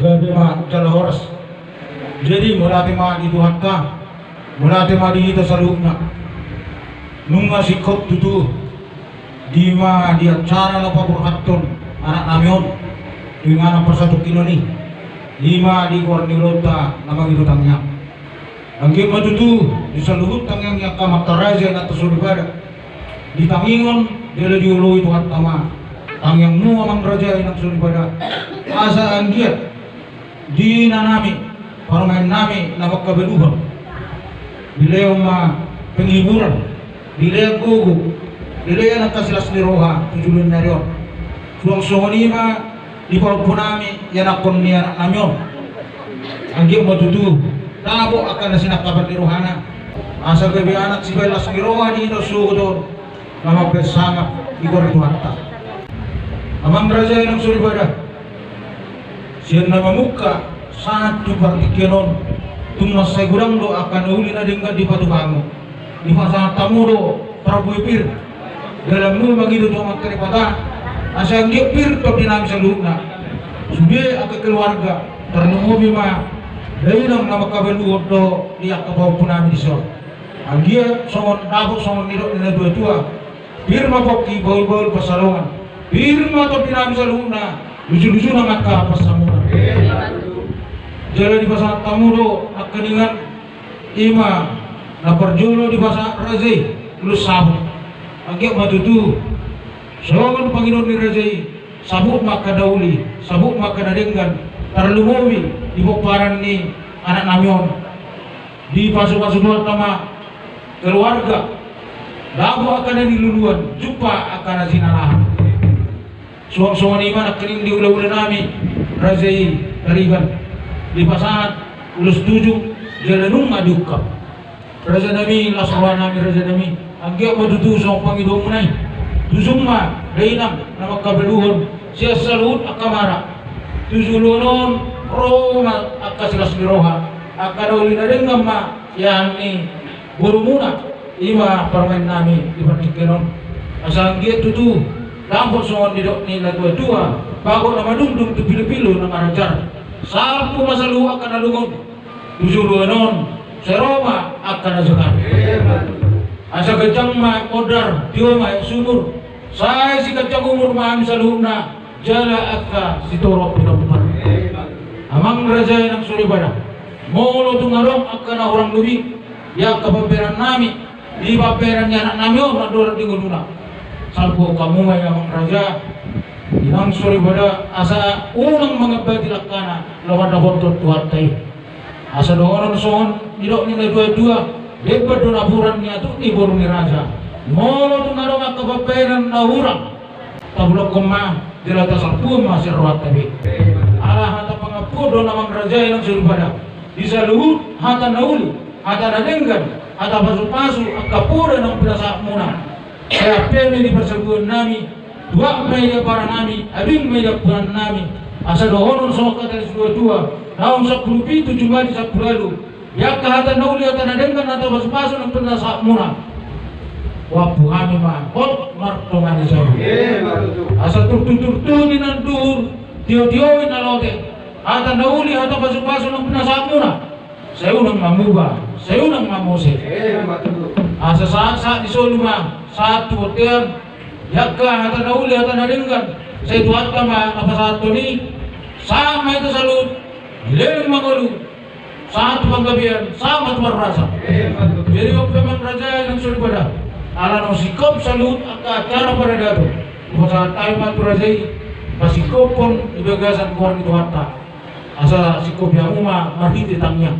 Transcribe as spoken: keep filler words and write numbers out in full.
Gabe ma jala horas. Jadi mauliate ma di Tuhanta, mauliate ma di hita saluhutna. Nunga singkop tutu di ma di acara na paborhathon anak nami on tu inganan parsatongkinon i, i ma di goar ni ulaonta na mangido tangiang. Anggiat ma tutu di saluhut tangiang ni angka amanta raja inanta soripada ditangianghon jala dioloi Tuhanta ma tangiangmu amang raja inang soripada, asa anggiat di inanami, parumaennami na mangkabaluhon, dilehon ma penghiburan, dilehon gogo, dilehon angka silas ni roha tu joloan ni ari on. Suang songon i ma di pahompunami ianakhon ni anaknami on. Anggiat ma tutu dapot angka na sinangkapan ni rohana, asa gabe anak sibahen las ni roha di inganan sogot on, na mambahen sangap di goar ni Tuhanta. Amang raja inang soripada, sian na mamungka sahat tu partingkian on, tung mansai godang do angka na uli na denggan dipatupa hamu. Dipasahat hamu do parbue pir, dalanmu mangido tu Amanta Debata, asa anggiat pir tondinami saluhutna, sude angka keluarga, tarlumobi ma dainang na mangkabaluhon dohot di angka pahompunami dison. Anggiat songon dapot songon nidok ni natuatua, pir ma pongki, bahulbahul pansalongan, pir ma tondinami saluhutna, lujuljul nang angka pansamotan. Jala dipasahat hamu do nangkiningan, i ma na parjolo dipasahat raja i ulos saput. Anggiat ma tutu songon pangidoan ni raja i, saput ma angka na uli, saput ma angka na denggan, tarlumobi di pomparan ni anaknami on. Dipasupasu Tuhanta ma keluarga, dapot angka na niluluan, jumpa angka na jinalahan. Suang songon i ma nangkining di hulahulanami raja i Tarigan, dipasahat ulos tujung jala nunga diungkap. Rajanami, las rohanami rajanami, anggiat ma tutu songon pangidoanmuna i. Tusuk ma dainang na mangkabaluhon sian saluhut angka mara. Tu joloan on ro ma angka silas ni roha, angka na uli na denggan ma iaan ni borumuna, i ma parumaennami di partingkian on. Asa anggiat tutu dapot songon nidok ni natuatua, bagot na madungdung tu pilopilo na maranjar. Salpu ma saluhut angka na lungun tu joloan on, sai ro ma angka na jagar. Asa ganjang ma aek mondar, tio ma aek sumur, sai siganjang umur ma hami saluhutna, jala angka sitorop pinompar. Amang raja inang soripada, molo tung adong angka na hurang lobi di angka pambahenannami, di pambahenan ni anaknami on andorang di ngoluna, salpuhon hamu ma i amang raja inang soripada, asa unang mangambati langkana laho mandapothon Tuhanta i. Asa dohonon songon nidok ni natuatua, demban do napuran ni atuk ni boru ni raja. Molo tung adong angka pambahenan na hurang, tabulangkon ma jala tasalpuhon ma sian rohanta be. Ala hata pangampuon do on amang raja inang soripada, di saluhut hata na uli, hata na denggan, hata pasupasu, angka poda naung pinasahatmuna. Sai ampe ma i di parsabuannami, tuak ma i di amparanami, abing ma i di ampunannami. Asa dohonon songon hata ni situatua, naung sampulu pitu jumadi sampulu ualu, di angka hata na uli, hata na denggan, hata pasupasu naung pinasahatmuna, huampu hami ma hot martonga ni jabu. Asa turtu-turtu ni nanduhur, tio-tio ni na lote, hata na uli, hata pasupasu naung pinasahatmuna, sai unang ma muba, sai unang ma mose. Asa sahat-sahat ni solu ma sahat tu bontean, di angka hata na uli, hata na denggan, sai Tuhanta ma na pasahathon i. Sahat ma hita saluhut dileleng mangolu, sahat tu panggabean, sahat ma tu parhorasan. Jadi on pe amang raja inang soripada, ala naung singkop saluhut angka acara paradaton, dipasahat hami ma tu raja i pasingkophon di bagasan goar ni Tuhanta. Asa singkopi hamu ma marhite tangiang.